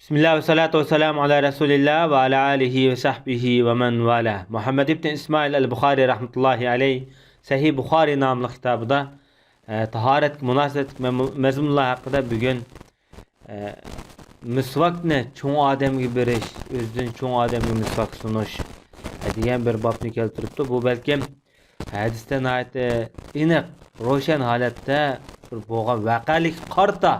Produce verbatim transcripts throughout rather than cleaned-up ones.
بىسمىللا ۋەسسالاتۇ ۋەسسالامۇ ئالا رەسۇلىللا ۋە ئالا ئالىھى ۋە سەھبىھى ۋە مەن ۋالا. مۇھەممەد ئىبن ئىسمائىل ئەل بۇخارى رەھمەتۇللاھى ئەلەيھ سەھىھ بۇخارى ناملىق كىتابىدا، ئە، تاھارەتكە مۇناسىۋەتلىك مەمۇ-، مەزمۇنلار ھەققىدە بۈگۈن، ئە، مىسۋاكنى چوڭ ئادەمگە بېرىش، ئۆزىدىن چوڭ ئادەمگە مىسۋاك سۇنۇش، ئە، دېگەن بىر بابنى كەلتۈرۈپتۇ. بۇ بەلكىم ھەدىستە ناھايىتى ئېنىق، روشەن ھالەتتە بىر بولغان ۋەقەلىككە قارىتا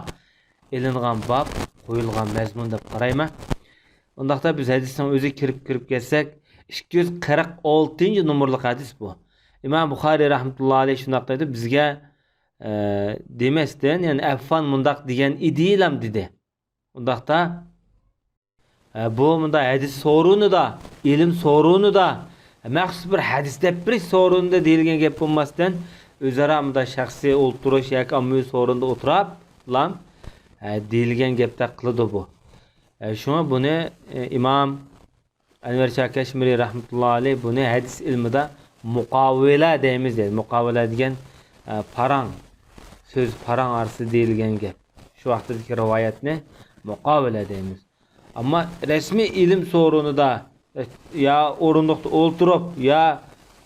ئېلىنغان باب، قويۇلغان مەزمۇن دەپ قارايمەن. ئۇنداقتا بىز ھەدىسنىڭ ئۆزىگە كىرىپ، كىرىپ كەتسەك، ئىككى يۈز قىرىق ئالتىنچى نومۇرلۇق ھەدىس بۇ. ئىمام بۇخارىي رەھمەتۇللا ئەلەيھ شۇنداق دەيدۇ، بىزگە، ئە، دېمەستىن، يەنى ئەففان مۇنداق دېگەن ئىدىلام دېدى. ئۇنداقتا، ئە، بۇ مۇنداق ھەدىس سورۇنىدا، ئىلىم سورۇنىدا، مەخسۇس بىر ھەدىس دەپ بېرىش سورۇنىدا دېيىلگەن گەپ بولماستىن، ئۆزئارا مۇنداق شەخسىي ئولتۇرۇش ياكى ئاممىۋى سورۇندا ئولتۇرۇپلام، ئە، دېيىلگەن گەپتەك قىلىدۇ بۇ. ئە، شۇڭا بۇنى، ئە، ئىمام ئەنۋەر شاھ كەشمىرى رەھمەتۇللا ئەلەيھ بۇنى ھەدىس ئىلمىدا مۇقاۋىلە دەيمىز دەيدۇ. مۇقاۋىلە دېگەن، ئە، پاراڭ، سۆز پاراڭ ئارىسىدا دېيىلگەن گەپ. شۇ ۋاقتىدىكى رىۋايەتنى مۇقاۋىلە دەيمىز. ئەمما رەسمىي ئىلىم سورۇنىدا، ئە، يا ئورۇندۇقتا ئولتۇرۇپ، يا،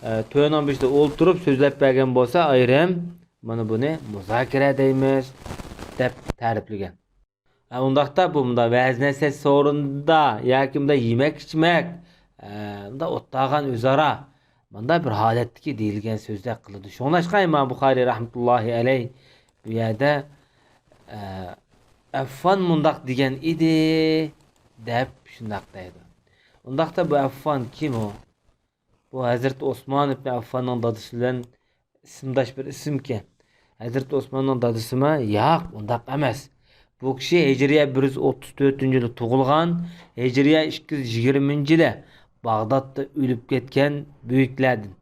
ئە، تۆرنىڭ بېشىدا ئولتۇرۇپ سۆزلەپ بەرگەن بولسا ئايرىم، مانا بۇنى مۇزاكىرە دەيمىز دەپ تەرىپلىگەن. ئە، ئۇنداقتا بۇ مۇنداق ۋەز نەسىھەت سورۇنىدا ياكى مۇنداق يېمەك ئىچمەك، ئە، مۇنداق ئولتۇرغان ئۆزئارا مۇنداق بىر ھالەتتىكى دېيىلگەن سۆزلەر قىلىدۇ. شۇڭلاشقا ئىمام بۇخارىي رەھمەتۇللاھى ئەلەيھ بۇ يەردە، ئە، ئەففان مۇنداق دېگەن ئىدى دەپ شۇنداق دەيدۇ. ئۇنداقتا بۇ ئەففان كىم ئۇ؟ بۇ ھەزرىتى ئوسمان ئىبنى ئەففاننىڭ دادىسى بىلەن ئىسىمداش بىر ئىسىمكەن. ھەزرىتى ئوسماننىڭ دادىسىمۇ؟ ياق، ئۇنداق ئەمەس. بۇ كىشى ھىجرىيە بىر يۈز ئوتتۇز تۆتىنچى يىلى تۇغۇلغان، ھىجرىيە ئىككى يۈز يىگىرمىنچى يىلى باغدادتا ئۆلۈپ كەتكەن بۈيۈكلەردىن.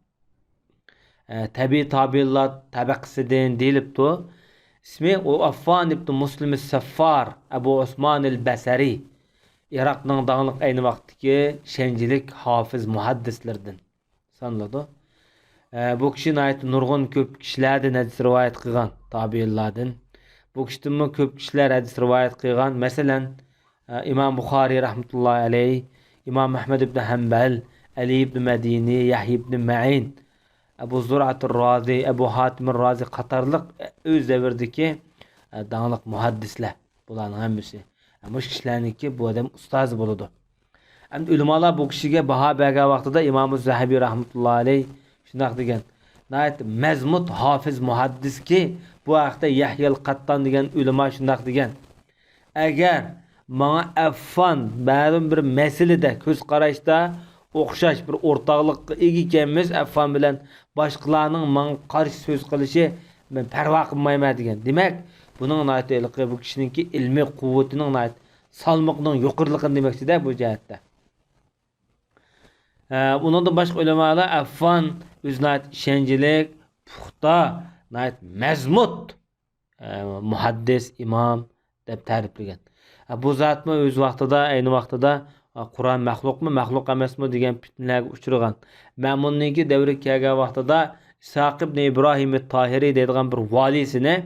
ئە، تەبىئىي تابىئىنلار تەبەقىسىدىن دېيىلىپتۇ. ئىسمى ئۇ ئەففان ئىبن مۇسلىم سەففار، ئەبۇ ئوسمان ئەل بەسرى. ئىراقنىڭ داڭلىق ئەينى ۋاقىتتىكى ئىشەنچلىك ھافىز مۇھەددىسلىرىدىن سانىلىدۇ. ئە، بۇ كىشى ناھايىتى نۇرغۇن كۆپ كىشىلەردىن ھەدىس رىۋايەت قىلغان، تابىئىنلاردىن. بۇ كىشىدىنمۇ كۆپ كىشىلەر ھەدىس رىۋايەت قىلغان. مەسىلەن، ئە، ئىمام بۇخارىي رەھمەتۇللاھى ئەلەيھ، ئىمام ئەھمەد ئىبن ھەمبەل، ئەلى ئىبن مەدىنى، يەھيا ئىبن مەئىن، ئەبۇ زۇرئەتۇر رازى، ئەبۇ ھاتىمۇر رازى قاتارلىق ئۆز دەۋرىدىكى، ئە، داڭلىق مۇھەددىسلەر. بۇلارنىڭ ھەممىسى. مۇشۇ كىشىلەرنىڭكى بۇ ئادەم ئۇستازى بولىدۇ. ئەمدى ئۆلىمالار بۇ كىشىگە باھا بەرگەن ۋاقتىدا ئىمامۇ زەھەبى رەھمەتۇللا ئەلەيھ شۇنداق دېگەن. ناھايىتى مەزمۇت ھافىز مۇھەددىسكى بۇ ھەقتە يەھيەل قەتتان دېگەن ئۆلىما شۇنداق دېگەن. ئەگەر ماڭا ئەففان مەلۇم بىر مەسىلىدە كۆز قاراشتا ئوخشاش بىر ئورتاقلىققا ئىگە ئىكەنمىز، ئەففان بىلەن باشقىلارنىڭ ماڭا قارشى سۆز قىلىشى مەن پەرۋا قىلمايمەن دېگەن. دېمەك، بۇنىڭ ناھايىتى ھېلىقى بۇ كىشىنىڭكى ئىلمىي قۇۋۋىتىنىڭ ناھايىتى سالمىقىنىڭ يۇقىرىلىقىنى دېمەكچىدە بۇ جەھەتتە. ئە، ئۇنىڭدىن باشقا ئۆلىمالار ئەففان ئۆزى ناھايىتى ئىشەنچلىك، پۇختا، ناھايىتى مەزمۇت، ئە، مۇھەددىس، ئىمام دەپ تەرىپلىگەن. ئە، بۇ زاتمۇ ئۆز ۋاقتىدا، ئەينى ۋاقتىدا، ئە، قۇرئان مەخلۇقمۇ، مەخلۇق ئەمەسمۇ دېگەن پىتنىلەرگە ئۇچرىغان. مەمۇننىڭكى دەۋرىگە كەلگەن ۋاقتىدا ئىسھاق ئىبنى ئىبراھىم تاھىرى دەيدىغان بىر ۋالىسىنى،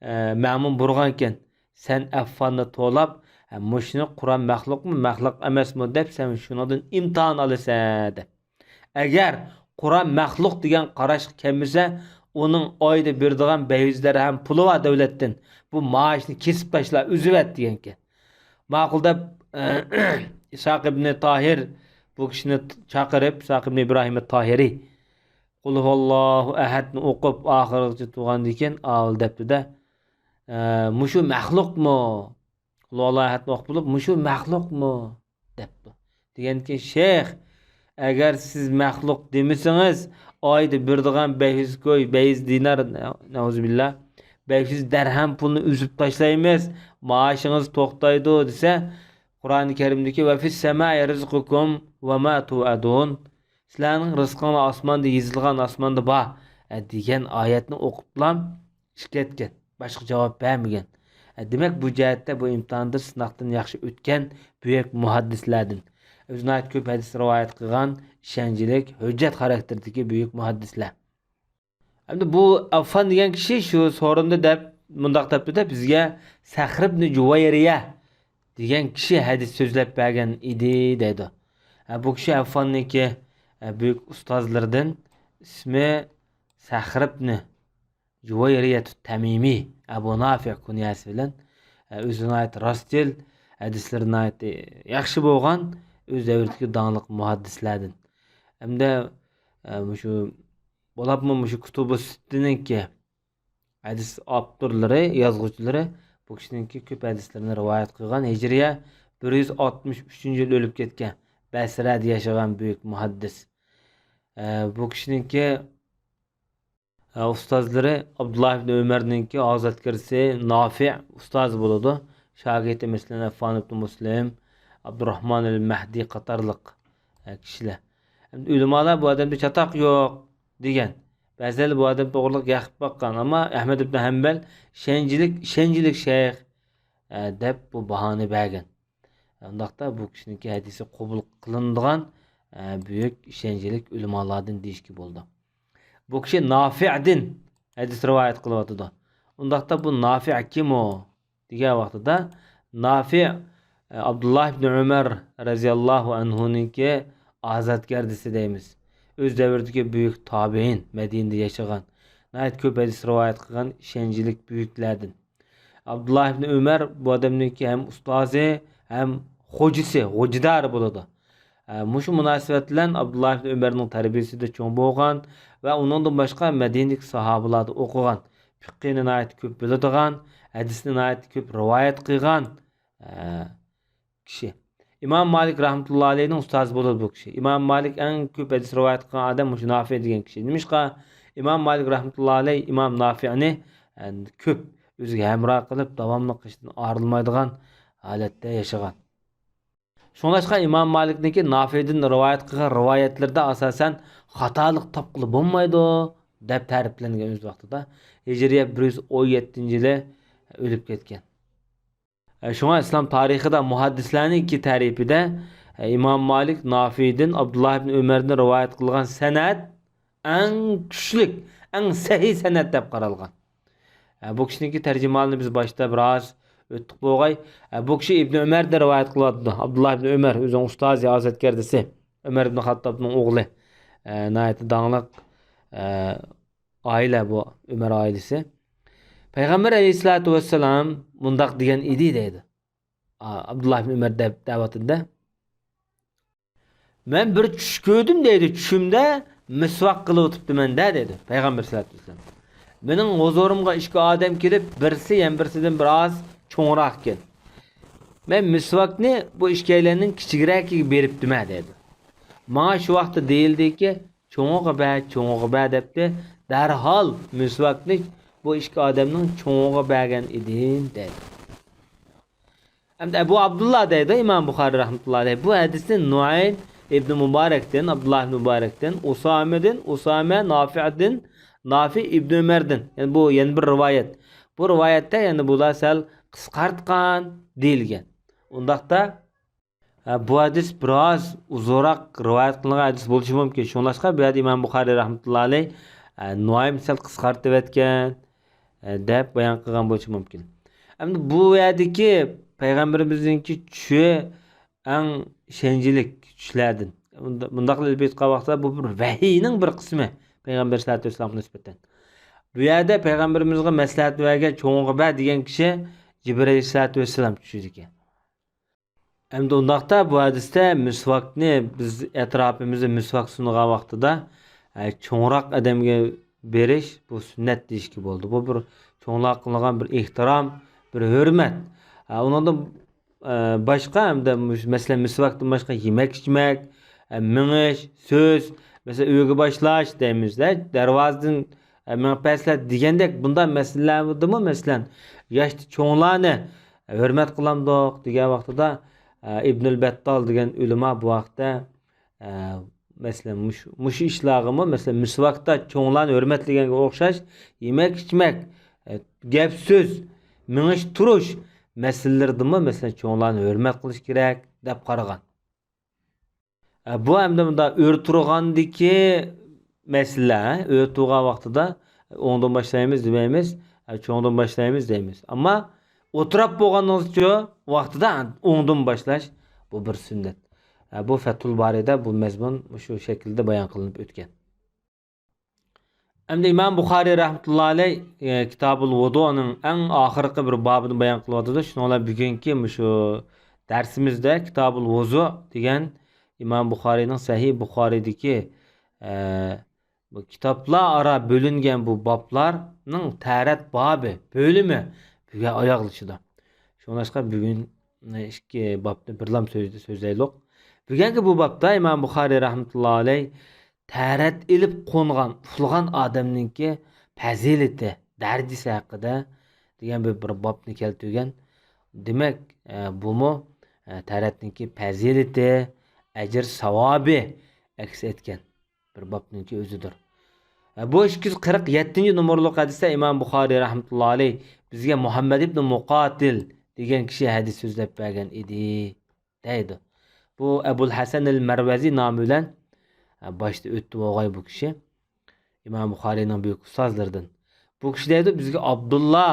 ئە، مەمۇن بۇرغانكەن. سەن ئەففاننى توۋلاپ، ھە، مۇشۇنى قۇرئان مەخلۇقمۇ، مەخلۇق ئەمەسمۇ دەپ، سەن شۇنىڭدىن ئىمتىھان ئالىسەن دەپ. ئەگەر قۇرئان مەخلۇق دېگەن قاراشقا كەلمىسە، ئۇنىڭ ئايدا بېرىدىغان بەش يۈز دەرھەم پۇلى بار دۆلەتتىن. بۇ مائاشنى كېسىپ تاشلا، ئۈزۈۋەت دېگەنكەن. ماقۇل دەپ، ئىسھاق ئىبنى تاھىر بۇ كىشىنى چاقىرىپ، ئىسھاق ئىبنى ئىبراھىم تاھىرى، قۇل ھۇۋاللاھۇ ئەھەدنى ئوقۇپ، ئاخىرىغىچە تۇرغاندىن كېيىن، ئاۋۇ دەپتۇ-دە، ئە، مۇشۇ مەخلۇقمۇ؟ قۇل ھۇۋاللاھۇ ئەھەدنى ئوقۇپ بولۇپ، مۇشۇ مەخلۇقمۇ؟ دەپتۇ. دېگەنكى، شەيخ، ئەگەر سىز مەخلۇق دېمىسىڭىز، ئايدا بېرىدىغان بەش يۈز كوي، بەش يۈز دىنار، نەئۇزۇبىللا، بەش يۈز دەرھەم پۇلنى ئۈزۈپ تاشلايمىز، مائاشىڭىز توختايدۇ دېسە، قۇرئانى كەرىمدىكى ۋە فىس سەمائى رىزقۇكۇم ۋە ما تۇئەدۇن، سىلەرنىڭ رىزقىڭلار ئاسماندا يېزىلغان، ئاسماندا بار، ئە، دېگەن ئايەتنى ئوقۇپلام چىقىپ كەتكەن. باشقا جاۋاب بەرمىگەن. ئە، دېمەك، بۇ جەھەتتە بۇ ئىمتىھاندا سىناقتىن ياخشى ئۆتكەن بۈيۈك مۇھەددىسلەردىن. ئۆزى ناھايىتى كۆپ ھەدىس رىۋايەت قىلغان، ئىشەنچلىك، ھۆججەت خاراكتېرىدىكى بۈيۈك مۇھەددىسلەر. ئەمدى بۇ ئەففان دېگەن كىشى شۇ سورۇندا دەپ، مۇنداق دەپتۇ-دە، بىزگە سەخر ئىبنى جۇۋەيرىيە دېگەن كىشى ھەدىس سۆزلەپ بەرگەن ئىدى دەيدۇ. ھە، بۇ كىشى ئەفغاننىڭكى، ھە، بۈيۈك ئۇستازلىرىدىن ئىسمى سەخر ئىبنى جۇۋەيرىيەتۇ تەمىمىي، ئەبۇ نافىئ كۇنيەسى بىلەن، ئە، ئۆزى ناھايىتى راستچىل، ھەدىسلىرى ناھايىتى ياخشى بولغان، ئۆز دەۋرىدىكى داڭلىق مۇھەددىسلەردىن. ھەمدە، ئە، مۇشۇ، بولۇپمۇ مۇشۇ كۇتۇبۇ سىتتىنىڭكى ھەدىس ئاپتورلىرى، يازغۇچىلىرى بۇ كىشىنىڭكى كۆپ ھەدىسلىرىنى رىۋايەت قىلغان، ھىجرىيە بىر يۈز ئاتمىش ئۈچىنچى يىل ئۆلۈپ كەتكەن، بەسرەدە ياشىغان بۈيۈك مۇھەددىس. ئە، بۇ كىشىنىڭكى ئە، ئۇستازلىرى ئابدۇللا ئىبن ئۆمەرنىڭكى ئازادگىرىسى نافىئ ئۇستازى بولىدۇ. شاگىرتى مەسىلەن، ئەففان ئىبن مۇسلىم، ئابدۇراھمان ئەل مەھدى قاتارلىق، ئە، كىشىلەر. ئەمدى ئۆلىمالار بۇ ئادەمدە چاتاق يوق دېگەن. بەزىلەر بۇ ئادەم توغرىلىق يېقىپ باققان، ئەمما ئەھمەد ئىبن ھەمبەل ئىشەنچلىك، ئىشەنچلىك شەيخ، ئە، دەپ بۇ باھانى بەرگەن. ئۇنداقتا بۇ كىشىنىڭكى ھەدىسى قوبۇل قىلىنىدىغان، ئە، بۈيۈك ئىشەنچلىك ئۆلىمالاردىن دېيىشكە بولىدۇ. بۇ كىشى نافىئدىن ھەدىس رىۋايەت قىلىۋاتىدۇ. ئۇنداقتا بۇ نافىئ كىم ئۇ؟ دېگەن ۋاقتىدا نافىئ، ئە، ئابدۇللا ئىبن ئۆمەر رەزىياللاھۇ ئەنھۇنىڭكى ئازادگەردىسى دەيمىز. ئۆز دەۋرىدىكى بۈيۈك تابىئىن، مەدىنىدە ياشىغان، ناھايىتى كۆپ ھەدىس رىۋايەت قىلغان ئىشەنچلىك بۈيۈكلەردىن. ئابدۇللا ئىبن ئۆمەر بۇ ئادەمنىڭكى ھەم ئۇستازى، ھەم خوجىسى، غوجىدارى بولىدۇ. ئە، مۇشۇ مۇناسىۋەت بىلەن ئابدۇللا ئىبن ئۆمەرنىڭ تەربىيىسىدە چوڭ بولغان ۋە ئۇنىڭدىن باشقا مەدىنىدىكى ساھابىلاردا ئوقۇغان، فىقھىنى ناھايىتى كۆپ بىلىدىغان، ھەدىسنى ناھايىتى كۆپ رىۋايەت قىلغان، ئە، كىشى. ئىمام مالىك رەھمەتۇللا ئەلەيھنىڭ ئۇستازى بولىدۇ بۇ كىشى. ئىمام مالىك ئەڭ كۆپ ھەدىس رىۋايەت قىلغان ئادەم مۇشۇ نافىئ دېگەن كىشى. نېمىشقا؟ ئىمام مالىك رەھمەتۇللا ئەلەيھ ئىمام نافىئنى، ئە، كۆپ ئۆزىگە ھەمراھ قىلىپ، داۋاملىق قېشىدىن ئايرىلمايدىغان ھالەتتە ياشىغان. شۇڭلاشقا ئىمام مالىكنىڭكى نافىئدىن رىۋايەت قىلغان رىۋايەتلىرىدە ئاساسەن خاتالىق تاپقىلى بولمايدۇ، دەپ تەرىپلەنگەن ئۆز ۋاقتىدا. ھىجرىيە بىر يۈز ئون يەتتىنچى يىلى ئۆلۈپ كەتكەن. ئە، شۇڭا ئىسلام تارىخىدا مۇھەددىسلەرنىڭكى تەرىپىدە، ئە، ئىمام مالىك نافىئدىن، ئابدۇللا ئىبن ئۆمەردىن رىۋايەت قىلغان سەنەد ئەڭ كۈچلۈك، ئەڭ سەھىھ سەنەد دەپ قارالغان. ئە، بۇ كىشىنىڭكى تەرجىمىھالىنى بىز باشتا بىراز ئۆتتۇق بولغاي. ئە، بۇ كىشى ئىبن ئۆمەردىن رىۋايەت قىلىۋاتىدۇ. ئابدۇللا ئىبن ئۆمەر، ئۆزىنىڭ ئۇستازى، ئازادگەردىسى، ئۆمەر ئىبن خاتتابنىڭ ئوغلى. ئە، ناھايىتى داڭلىق، ئە، ئائىلە بۇ، ئۆمەر ئائىلىسى. پەيغەمبەر ئەلەيھىسسالاتۇ ۋەسسالام مۇنداق دېگەن ئىدى دەيدۇ. ئا، ئابدۇللا ئىبن ئۆمەر دەپ دەۋاتىدۇ-دە. مەن بىر چۈش كۆردۈم دەيدۇ، چۈشۈمدە مىسۋاك قىلىۋېتىپتىمەن-دە دەيدۇ پەيغەمبەر سەللەللاھۇ ئەلەيھى ۋەسەللەم. مېنىڭ ھۇزۇرۇمغا ئىككى ئادەم كېلىپ، بىرسى يەنە بىرسىدىن بىر ئاز چوڭراق ئىكەن. مەن مىسۋاكنى بۇ ئىككىيلەننىڭ كىچىكرەكىگە بېرىپتىمەن دەيدۇ. ماڭا شۇ ۋاقىتتا دېيىلدىكى، چوڭىغا بەر، چوڭىغا بەر دەپتۇ. دەرھال مىسۋاكنى بۇ ئىككى ئادەمنىڭ چوڭىغا بەرگەن ئىدىم دەيدۇ. ئەمدى ئەبۇ ئابدۇللا دەيدۇ ئىمام بۇخارىي رەھمەتۇللا ئەلەيھ، بۇ ھەدىسنى نۇئەيم ئىبنى مۇبارەكتىن، ئابدۇللا ئىبنى مۇبارەكتىن، ئۇسامىدىن، ئۇسامە نافىئدىن، نافىئ ئىبنى ئۆمەردىن. يەنى بۇ يەنە بىر رىۋايەت. بۇ رىۋايەتتە يەنى بۇلار سەل قىسقارتقان دېيىلگەن. ئۇنداقتا، ھە، بۇ ھەدىس بىراز ئۇزۇنراق رىۋايەت قىلىنغان ھەدىس بولۇشى مۇمكىن. شۇڭلاشقا بۇ يەردە ئىمام بۇخارىي رەھمەتۇللا ئەلەيھ، ئە، نۇئەيم سەل قىسقارتىۋەتكەن، ئە، دەپ بايان قىلغان بولۇشى مۇمكىن. ئەمدى بۇ يەردىكى پەيغەمبىرىمىزنىڭكى چۈشى ئەڭ ئىشەنچلىك چۈشلەردىن. بۇندا-، بۇنداقلا ئېلىپ ئېيتقان ۋاقىتتا بۇ بىر ۋەھىينىڭ بىر قىسمى پەيغەمبەر سەللەللاھۇ ئەلەيھى ۋەسەللەمگە نىسبەتەن. بۇ يەردە پەيغەمبىرىمىزغا مەسلىھەت بەرگەن چوڭىغا بەر دېگەن كىشى جىبرىئىل ئەلەيھىسسالاتۇ ۋەسسالام چۈشىدىكەن. ئەمدى ئۇنداقتا بۇ ھەدىستە مىسۋاكنى بىز ئەتراپىمىزدا مىسۋاك سۇنغان ۋاقتىدا، ئە، چوڭراق ئادەمگە بېرىش بۇ سۈننەت دېيىشكە بولىدۇ. بۇ بىر چوڭلارغا قىلىنغان بىر ئېھتىرام، بىر ھۆرمەت. ئە، ئۇنىڭدىن، ئە، باشقا ھەمدە مۇش-، مەسىلەن، مىسۋاكتىن باشقا يېمەك-ئىچمەك، ئە، مېڭىش، سۆز، مەسىلەن، ئۆيگە باشلاش دەيمىز-دە، دەرۋازىدىن ئە، مېڭىپ بەرسىلەر دېگەندەك بۇنداق مەسىلىلەردىمۇ، مەسىلەن، ياشتا چوڭلارنى ھۆرمەت قىلامدۇق دېگەن ۋاقتىدا، ئە، ئىبنۇل بەتتال دېگەن ئۆلىما بۇ ھەقتە، ئە، مەسىلەن، مۇشۇ، مۇشۇ ئىشلارغىمۇ، مەسىلەن، مىسۋاكتا چوڭلارنى ھۆرمەتلىگەنگە ئوخشاش يېمەك-ئىچمەك، ئە، گەپ-سۆز، مېڭىش-تۇرۇش مەسىلىلىرىدىمۇ، مەسىلەن، چوڭلارنى ھۆرمەت قىلىش كېرەك دەپ قارىغان. ئە، بۇ ئەمدى مۇنداق ئۆرە تۇرغاندىكى مەسىلە، ئۆرە تۇرغان ۋاقتىدا ئوڭدىن باشلايمىز دېمەيمىز، ئە، چوڭدىن باشلايمىز دەيمىز. ئەمما ئوتراپ بولغانىڭىزچۇ ۋاقتىدا ئوڭدىن باشلاش، بۇ بىر سۈننەت. ئە، بۇ فەتھۇل بارىدا بۇ مەزمۇن شۇ شەكىلدە بايان قىلىنىپ ئۆتكەن. ئەمدى ئىمام بۇخارىي رەھمەتۇللا ئەلەي، ئە، كىتابۇل ۋۇدۇنىڭ ئەڭ ئاخىرقى بىر بابىنى بايان قىلىۋاتىدۇ. شۇنىڭ بىلەن بۈگۈنكى مۇشۇ دەرسىمىزدە كىتابۇل ۋۇزۇ دېگەن ئىمام بۇخارىينىڭ سەھىھ بۇخارىيدىكى، ئە، بۇ كىتابلار ئارا بۆلۈنگەن بۇ بابلارنىڭ تەرەت بابى، بۆلۈمى بۈگۈن ئاياغلىشىدۇ. شۇڭلاشقا بۈگۈن ئىككى بابنى بىرلام سۆزدە سۆزلەيلۇق. بۈگۈنكى بۇ بابتا ئىمام بۇخارىي رەھمەتۇللا ئەلەي تەرەت ئېلىپ قونغان، ئۇخلىغان ئادەمنىڭكى پەزىلىتى، دەرىجىسى ھەققىدە دېگەن بىر، بىر بابنى كەلتۈرگەن. دېمەك، ئە، بۇمۇ، ئە، تەرەتنىڭكى پەزىلىتى، ئەجىر ساۋابى ئەكس ئەتكەن بىر بابنىڭكى ئۆزىدۇر. ئە، بۇ ئىككى يۈز قىرىق يەتتىنچى نومۇرلۇق ھەدىستە ئىمام بۇخارىي رەھمەتۇللا ئەلەي بىزگە مۇھەممەد ئىبنى مۇقاتىل دېگەن كىشى ھەدىس سۆزلەپ بەرگەن ئىدى، دەيدۇ. بۇ ئەبۇل ھەسەن ئەل مەرۋەزى نامى بىلەن، ئە، باشتا ئۆتتى بولغاي بۇ كىشى. ئىمام بۇخارىينىڭ بۈيۈك ئۇستازلىرىدىن. بۇ كىشى دەيدۇ، بىزگە ئابدۇللا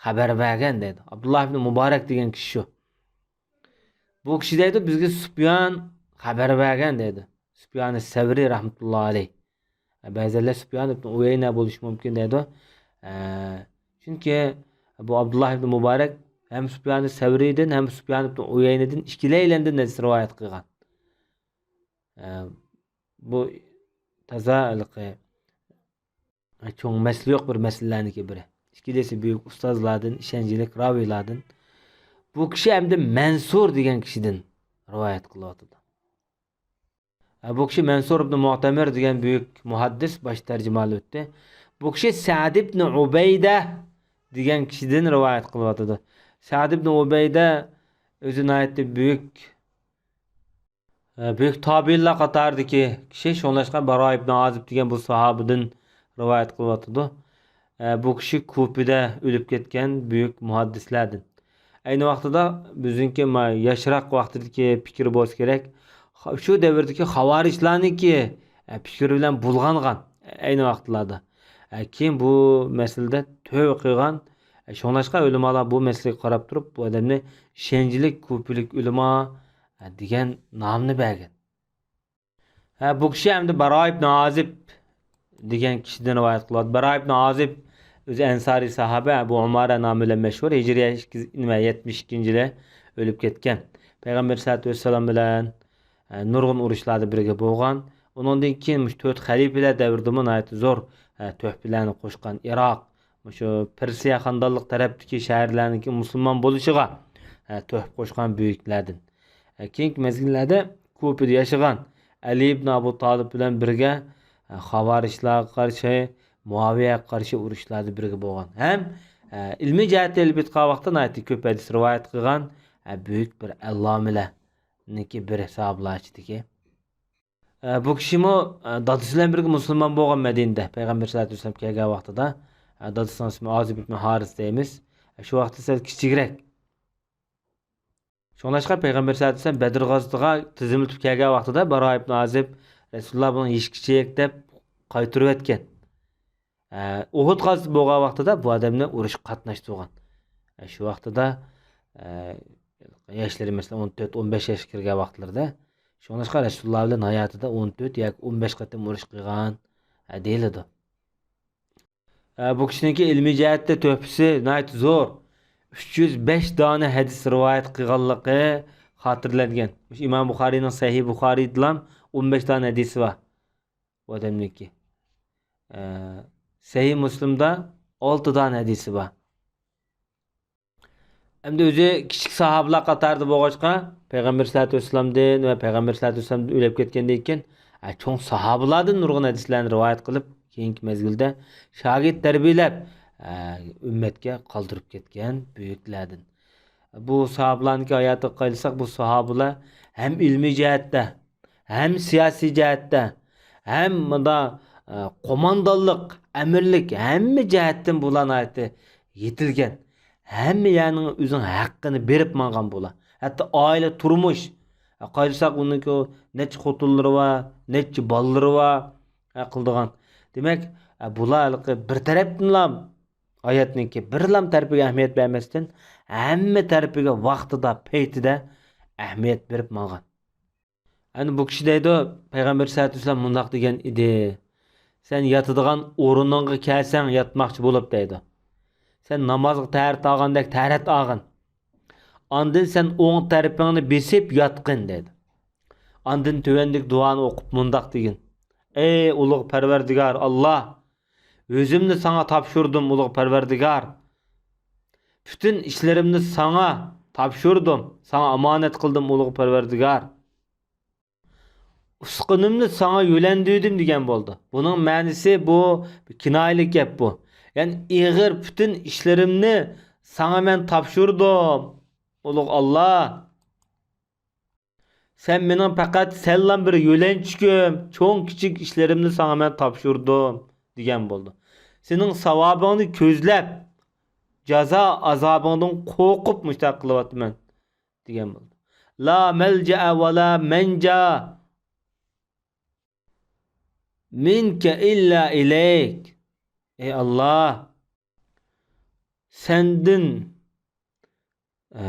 خەۋەر بەرگەن دەيدۇ. ئابدۇللا ئىبنى مۇبارەك دېگەن كىشى شۇ. بۇ كىشى دەيدۇ، بىزگە سۇپيان خەۋەر بەرگەن دەيدۇ. سۇپيان سەۋرى رەھمەتۇللا ئەلەي. بەزىلەر سۇپيان ئىبنى ئۇيەينە بولۇشى مۇمكىن دەيدۇ. ئە، چۈنكى بۇ ئابدۇللا ئىبنى مۇبارەك ھەم سۇپيان سەۋرىدىن، ھەم سۇپيان ئىبنى ئۇيەينىدىن ئىككىلەيلەندىن ھەدىس رىۋايەت قىلغان. ئە، بۇ تازا ھېلىقى چوڭ مەسىلە يوق بىر مەسىلىلەرنىڭكى بىرى. ئىككىلىسى بۈيۈك ئۇستازلاردىن، ئىشەنچلىك راۋىيلاردىن. بۇ كىشى ئەمدى مەنسۇر دېگەن كىشىدىن رىۋايەت قىلىۋاتىدۇ. ھە، بۇ كىشى مەنسۇر ئىبنى مۇئتەمىر دېگەن بۈيۈك مۇھەددىس، باش تەرجىمىھالى ئۆتتى. بۇ كىشى سەئد ئىبنى ئۇبەيدە دېگەن كىشىدىن رىۋايەت قىلىۋاتىدۇ. سەئد ئىبنى ئۇبەيدە ئۆزى ناھايىتى بۈيۈك، ئە، بۈيۈك تابىئىنلار قاتارىدىكى كىشى. شۇڭلاشقا باراي ئىبنى ئازىب دېگەن بۇ ساھابىدىن رىۋايەت قىلىۋاتىدۇ. ئە، بۇ كىشى كۇپىدە ئۆلۈپ كەتكەن بۈيۈك مۇھەددىسلەردىن. ئەينى ۋاقتىدا بىزنىڭكى ما-، ياشراق ۋاقتىدىكى پىكرى بولسا كېرەك. خا-، شۇ دەۋردىكى خاۋارىجلارنىڭكى، ئە، پىكرى بىلەن بۇلغانغان ئەينى ۋاقىتلاردا. ئە، كېيىن بۇ مەسىلىدە تۆۋە قىلغان. ئە، شۇڭلاشقا ئۆلىمالار بۇ مەسىلىگە قاراپ تۇرۇپ، بۇ ئادەمنى ئىشەنچلىك كۇپىلىك ئۆلىما، ئە، دېگەن نامنى بەرگەن. ھە، بۇ كىشى ئەمدى باراي ئىبنى ئازىب دېگەن كىشىدىن رىۋايەت قىلىۋاتىدۇ. باراي ئىبنى ئازىب ئۆزى ئەنسارىي ساھابە، ئەبۇ ئۇمارە نامى بىلەن مەشھۇر. ھىجرىيە ئىككى يۈز، نېمە، يەتمىش ئىككىنچى يىلى ئۆلۈپ كەتكەن. پەيغەمبەر سەللەللاھۇ ئەلەيھى ۋەسەللەم بىلەن، ئە، نۇرغۇن ئۇرۇشلاردا بىرگە بولغان. ئۇنىڭدىن كېيىن مۇشۇ تۆت خەلىپىلەر دەۋرىدىمۇ ناھايىتى زور، ئە، تۆھپىلەرنى قوشقان. ئىراق، مۇشۇ پېرسىيە خانىدانلىق تەرەپتىكى شەھەرلەرنىڭكى مۇسۇلمان بولۇشىغا، ئە، تۆھپە قوشقان بۈيۈكلەردىن. ئە، كېيىنكى مەزگىللەردە كۇپىدە ياشىغان ئەلى ئىبن ئابۇ تالىپ بىلەن بىرگە، ئە، خاۋارىجلارغا قارشى، مۇئاۋىيەگە قارشى ئۇرۇشلاردا بىرگە بولغان. ھەم، ئە، ئىلمىي جەھەتتە ئېلىپ ئېيتقان ۋاقىتتا ناھايىتى كۆپ ھەدىس رىۋايەت قىلغان، ئە، بۈيۈك بىر ئەللامىلەرنىڭكى بىرى ساھابىلار ئىچىدىكى. ئە، بۇ كىشىمۇ، ئە، دادىسى بىلەن بىرگە مۇسۇلمان بولغان مەدىنىدە. پەيغەمبەر سەللەللاھۇ ئەلەيھى ۋەسەللەم كەلگەن ۋاقتىدا، ئە، دادىسىنىڭ ئىسمى ئازىب ئىبن ھارىس دەيمىز. ئە، شۇ ۋاقىتتا سەل كىچىكرەك. شۇڭلاشقا پەيغەمبەر سەللەللاھۇ ئەلەيھى ۋەسەللەم بەدر غازىتىغا تىزىملىتىپ كەلگەن ۋاقتىدا باراي ئىبن ئازىب، رەسۇلۇللا بۇنىڭ يېشى كىچىك دەپ قايتۇرۇۋەتكەن. ئە، ئۇھۇد غازىتى بولغان ۋاقتىدا بۇ ئادەمنى ئۇرۇشقا قاتناشتۇرغان. ئە، شۇ ۋاقتىدا، ئە، ياشلىرى مەسىلەن ئون تۆت، ئون بەش ياشقا كىرگەن ۋاقىتلىرىدا. شۇڭلاشقا رەسۇلۇللا بىلەن ھاياتىدا ئون تۆت ياكى ئون بەش قېتىم ئۇرۇش قىلغان، ئە، دېيىلىدۇ. ئە، بۇ كىشىنىڭكى ئىلمىي جەھەتتە تۆھپىسى ناھايىتى زور. ئۈچ يۈز بەش دانە ھەدىس رىۋايەت قىلغانلىقى خاتىرىلەنگەن. مۇشۇ ئىمام بۇخارىينىڭ سەھىھ بۇخارىيدىلا ئون بەش دانە ھەدىسى بار. بۇ ئادەمنىڭكى. ئە، سەھىھ مۇسلىمدا ئالتە دانە ھەدىسى بار. ئەمدى ئۆزى كىچىك ساھابىلار قاتارىدا بولغاچقا، پەيغەمبەر سەللەللاھۇ ئەلەيھى ۋەسەللەمدىن ۋە پەيغەمبەر سەللەللاھۇ ئەلەيھى ۋەسەللەمدىن ئۆلۈپ كەتكەندىن كېيىن، ئە، چوڭ ساھابىلاردىن نۇرغۇن ھەدىسلەرنى رىۋايەت قىلىپ، كېيىنكى مەزگىلدە شاگىرت تەربىيەلەپ، ئە، ئۈممەتكە قالدۇرۇپ كەتكەن بۈيۈكلەردىن. بۇ ساھابىلارنىڭكى ھاياتىغا قايتساق، بۇ ساھابىلار ھەم ئىلمىي جەھەتتە، ھەم سىياسىي جەھەتتە، ھەم مۇندا، ئە، قوماندانلىق، ئەمىرلىك، ھەممە جەھەتتىن بۇلار ناھايىتى يېتىلگەن. ھەممە يەرنىڭ ئۆزىنىڭ ھەققىنى بېرىپ ماڭغان بۇلار. ھەتتا ئائىلە، تۇرمۇش، ئە، قايتساق ئۇنىڭكى نەچچە خوتۇنلىرى بار، نەچچە بالىلىرى بار، ئە، قىلىدىغان. دېمەك، ئە، بۇلار ھېلىقى بىر تەرەپتىنلا ھاياتنىڭكى بىرلام تەرىپىگە ئەھمىيەت بەرمەستىن، ھەممە تەرىپىگە ۋاقتىدا، پەيتىدە ئەھمىيەت بېرىپ ماڭغان. ئەنە بۇ كىشى دەيدۇ، پەيغەمبەر سەللەللاھۇ ئەلەيھى ۋەسەللەم مۇنداق دېگەن ئىدى، سەن ياتىدىغان ئورنۇڭغا كەلسەڭ ياتماقچى بولۇپ دەيدۇ. سەن نامازغا تەھارەت ئالغاندەك تەھارەت ئالغىن. ئاندىن سەن ئوڭ تەرىپىڭنى بېسىپ ياتقىن دەيدۇ. ئاندىن تۆۋەندىكى دۇئانى ئوقۇپ مۇنداق دېگىن. ئەي ئۇلۇغ پەرۋەردىگار ئاللا! ئۆزۈمنى ساڭا تاپشۇردۇم، ئۇلۇغ پەرۋەردىگار! پۈتۈن ئىشلىرىمنى ساڭا تاپشۇردۇم، ساڭا ئامانەت قىلدىم، ئۇلۇغ پەرۋەردىگار! ئۇسقۇنۇمنى ساڭا يۆلەندۈردۈم دېگەن بولىدۇ. بۇنىڭ مەنىسى بۇ كىنايىلىك گەپ بۇ. يەنى ئېغىر پۈتۈن ئىشلىرىمنى ساڭا مەن تاپشۇردۇم، ئۇلۇغ ئاللا! سەن مېنىڭ پەقەت سەنلا بىر يۆلەنچۈكۈم، چوڭ كىچىك ئىشلىرىمنى ساڭا مەن تاپشۇردۇم دېگەن بولىدۇ. سېنىڭ ساۋابىڭنى كۆزلەپ، جازا ئازابىڭدىن قورقۇپ مۇشۇنداق قىلىۋاتىمەن دېگەن بولىدۇ. لا مەلجەئە ۋە لا مەنجا مىنكە ئىللا ئىلەيك. ئەي ئاللا، سەندىن، ئە،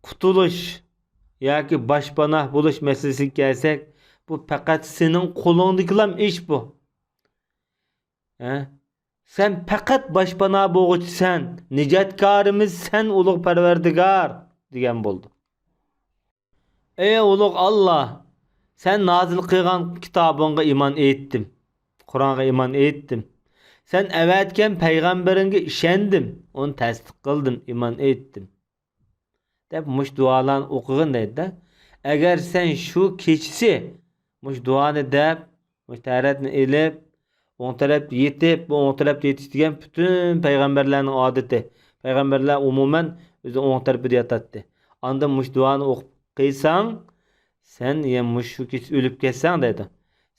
قۇتۇلۇش ياكى باشپاناھ بولۇش مەسىلىسىگە كەلسەك، بۇ پەقەت سېنىڭ قولۇڭدىكىلا ئىش بۇ. ھە؟ سەن پەقەت باشپاناھ بولغۇچىسەن، نىجاتكارىمىز سەن، ئۇلۇغ پەرۋەردىگار، دېگەن بولىدۇ. ئەي ئۇلۇغ ئاللا، سەن نازىل قىلغان كىتابىڭغا ئىمان ئېيتتىم، قۇرئانغا ئىمان ئېيتتىم. سەن ئەۋەتكەن پەيغەمبىرىڭگە ئىشەندىم، ئۇنى تەستىق قىلدىم، ئىمان ئېيتتىم، دەپ مۇشۇ دۇئالارنى ئوقۇغىن دەيدۇ-دە. ئەگەر سەن شۇ كېچىسى مۇشۇ دۇئانى دەپ، مۇشۇ تەھارەتنى ئېلىپ، ئوڭ تەرەپتە يېتىپ، بۇ ئوڭ تەرەپتە يېتىش دېگەن پۈتۈن پەيغەمبەرلەرنىڭ ئادىتى. پەيغەمبەرلەر ئومۇمەن ئۆزى ئوڭ تەرىپىدە ياتاتتى. ئاندىن مۇشۇ دۇئانى ئوقۇپ قىلساڭ، سەن يەنە مۇشۇ كېچە ئۆلۈپ كەتسەڭ دەيدۇ،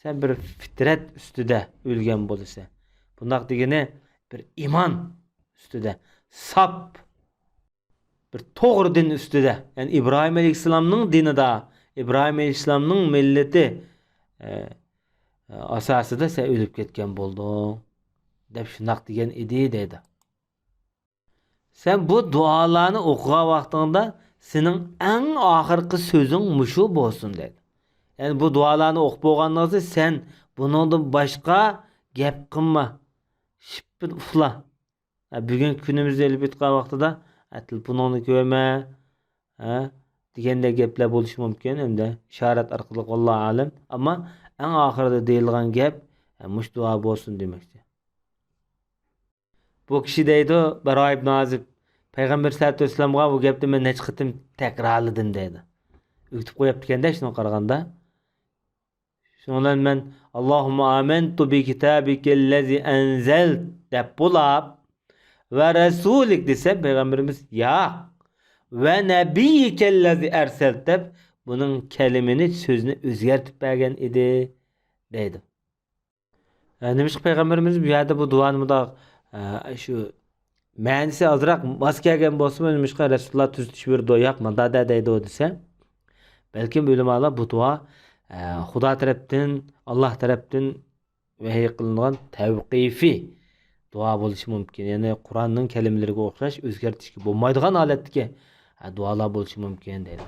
سەن بىر فىترەت ئۈستىدە ئۆلگەن بولىسەن. بۇنداق دېگىنى بىر ئىمان ئۈستىدە، ساپ بىر توغرا دىن ئۈستىدە، يەنى ئىبراھىم ئەلەيھىسسالامنىڭ دىنىدا، ئىبراھىم ئەلەيھىسسالامنىڭ مىللىتى، ئە، ئاساسىدا سەن ئۆلۈپ كەتكەن بولدۇڭ، دەپ شۇنداق دېگەن ئىدى دەيدۇ. سەن بۇ دۇئالارنى ئوقۇغان ۋاقتىڭدا سېنىڭ ئەڭ ئاخىرقى سۆزۈڭ مۇشۇ بولسۇن دەيدۇ. يەنى بۇ دۇئالارنى ئوقۇپ بولغاندىن سەن بۇنىڭدىن باشقا گەپ قىلما، شىپپىدە ئۇخلا. ھە، بۈگۈنكى كۈنىمىزدە ئېلىپ ئېيتقان ۋاقتىدا، ھە، تېلېفونۇڭنى كۆرمە، ھە، دېگەندەك گەپلەر بولۇشى مۇمكىن ھەمدە ئىشارەت ئارقىلىق، ۋاللاھۇ ئەلەم. ئەمما ئەڭ ئاخىرىدا دېيىلغان گەپ، ھە، مۇشۇ دۇئا بولسۇن دېمەكچى. بۇ كىشى دەيدۇ، بەرا ئىبن ئازىب، پەيغەمبەر سەللەللاھۇ ئەلەيھى ۋەسەللەمغا بۇ گەپنى مەن نەچچە قېتىم تەكرارلىدىم دەيدۇ. ئۆگىتىپ قويۇپتىكەندە شۇنىڭغا قارىغاندا. شۇنىڭ بىلەن مەن، اللهم آمنت بكتابك الذي أنزلت دەپ بولاپ، ۋە رەسۇلىك دېسە، پەيغەمبىرىمىز ياق. ۋە نەبىييىكەللەزى ئەرسەلت دەپ، بۇنىڭ كەلىمىنى، سۆزىنى ئۆزگەرتىپ بەرگەن ئىدى، دەيدۇ. ئە، نېمىشقا پەيغەمبىرىمىز بۇ يەردە بۇ دۇئانى مۇنداق، ئە، شۇ مەنىسى ئازراق ماس كەلگەن بولسىمۇ، نېمىشقا رەسۇلۇللا تۈزىتىش بېرىدۇ، ياق، مۇنداق دە دەيدۇ دېسە، بەلكىم ئۆلىمالار بۇ دۇئا، ئە، خۇدا تەرەپتىن، ئاللا تەرەپتىن ۋەھىي قىلىنغان تەۋقىفىي دۇئا بولۇشى مۇمكىن. يەنى قۇرئاننىڭ كەلىمىلىرىگە ئوخشاش ئۆزگەرتىشكە بولمايدىغان ھالەتتىكى، ئە، دۇئالار بولۇشى مۇمكىن دەيدۇ.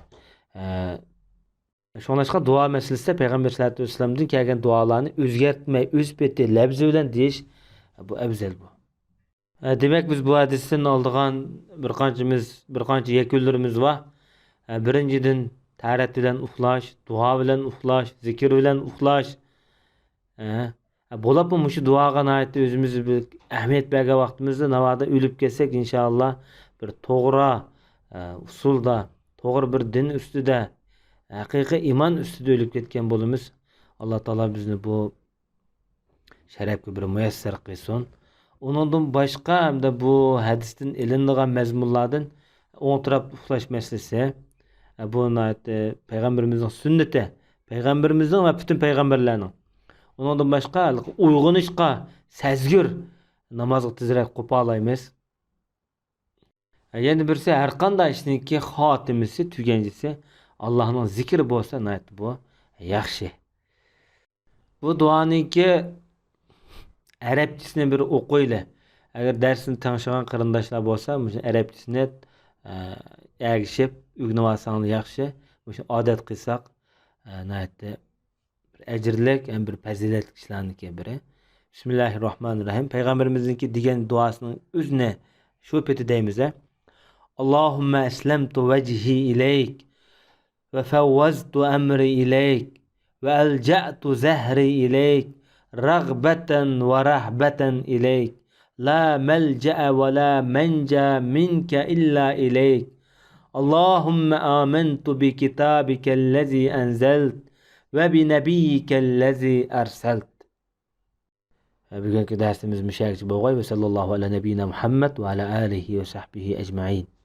ئە، شۇڭلاشقا دۇئا مەسىلىسىدە پەيغەمبەر سەللەللاھۇ ئەلەيھى ۋەسەللەمدىن كەلگەن دۇئالارنى ئۆزگەرتمەي، ئۆز پېتى، لەپزى بىلەن دېيىش، بۇ ئەۋزەل بۇ. ئە، دېمەك، بىز بۇ ھەدىستىن ئالىدىغان بىر قانچىمىز، بىر قانچە يەكۈنلىرىمىز بار. ئە، بىرىنچىدىن، تەھارەت بىلەن ئۇخلاش، دۇئا بىلەن ئۇخلاش، زىكىر بىلەن ئۇخلاش. ئە، بولۇپمۇ مۇشۇ دۇئاغا ناھايىتى ئۆزىمىز بىر ئەھمىيەت بەرگەن ۋاقتىمىزدا، ناۋادا ئۆلۈپ كەتسەك، ئىنشائاللا، بىر توغرا، ئە، ئۇسۇلدا، توغرا بىر دىن ئۈستىدە، ھەقىقىي ئىمان ئۈستىدە ئۆلۈپ كەتكەن بولىمىز. ئاللا تائالا بىزنى بۇ شەرەپكە بىر مۇيەسسەر قىلسۇن. ئۇنىڭدىن باشقا ھەمدە بۇ ھەدىستىن ئېلىنىدىغان مەزمۇنلاردىن ئوڭ تەرەپتە ئۇخلاش مەسىلىسى، بۇ ناھايىتى پەيغەمبىرىمىزنىڭ سۈننىتى، پەيغەمبىرىمىزنىڭ ۋە پۈتۈن پەيغەمبەرلەرنىڭ. ئۇنىڭدىن باشقا ئويغىنىشقا سەزگۈر، نامازغا تېزرەك قوپالايمىز. يەنە بىرسى، ھەر قانداق ئىشنىڭكى خاتىمىسى، تۈگەنچىسى ئاللانىڭ زىكرى بولسا ناھايىتى بۇ ياخشى. بۇ دۇئانىڭكى ئەرەبچىسىنى بىر ئوقۇيلى. ئەگەر دەرسنى تىڭشىغان قېرىنداشلار بولسا، مۇشۇ ئەرەبچىسىنى، ئە، ئەگىشىپ ئۆگىنىۋالساڭلار ياخشى. مۇشۇ ئادەت قىلساق، ئە، ناھايىتى بىر ئەجىرلىك ھەم بىر پەزىلەتلىك ئىشلارنىڭكى بىرى. بىسمىللاھىررەھمانىررەھىم. پەيغەمبىرىمىزنىڭكى دېگەن دۇئاسىنىڭ ئۆزىنى شۇ پېتى دەيمىز، ھە. اللهم أسلمت وجهي إليك وفوضت أمري إليك وألجأت ظهري إليك رغبة ورهبة إليك لا ملجأ ولا منجا منك إلا إليك. اللهم آمنت بكتابك الذي أنزلت وبنبيك الذي أرسلت. بۈگۈنكى دەرسىمىز مۇشۇ يەرگىچە بولغاي. وصلى الله على نبينا محمد وعلى آله وصحبه أجمعين.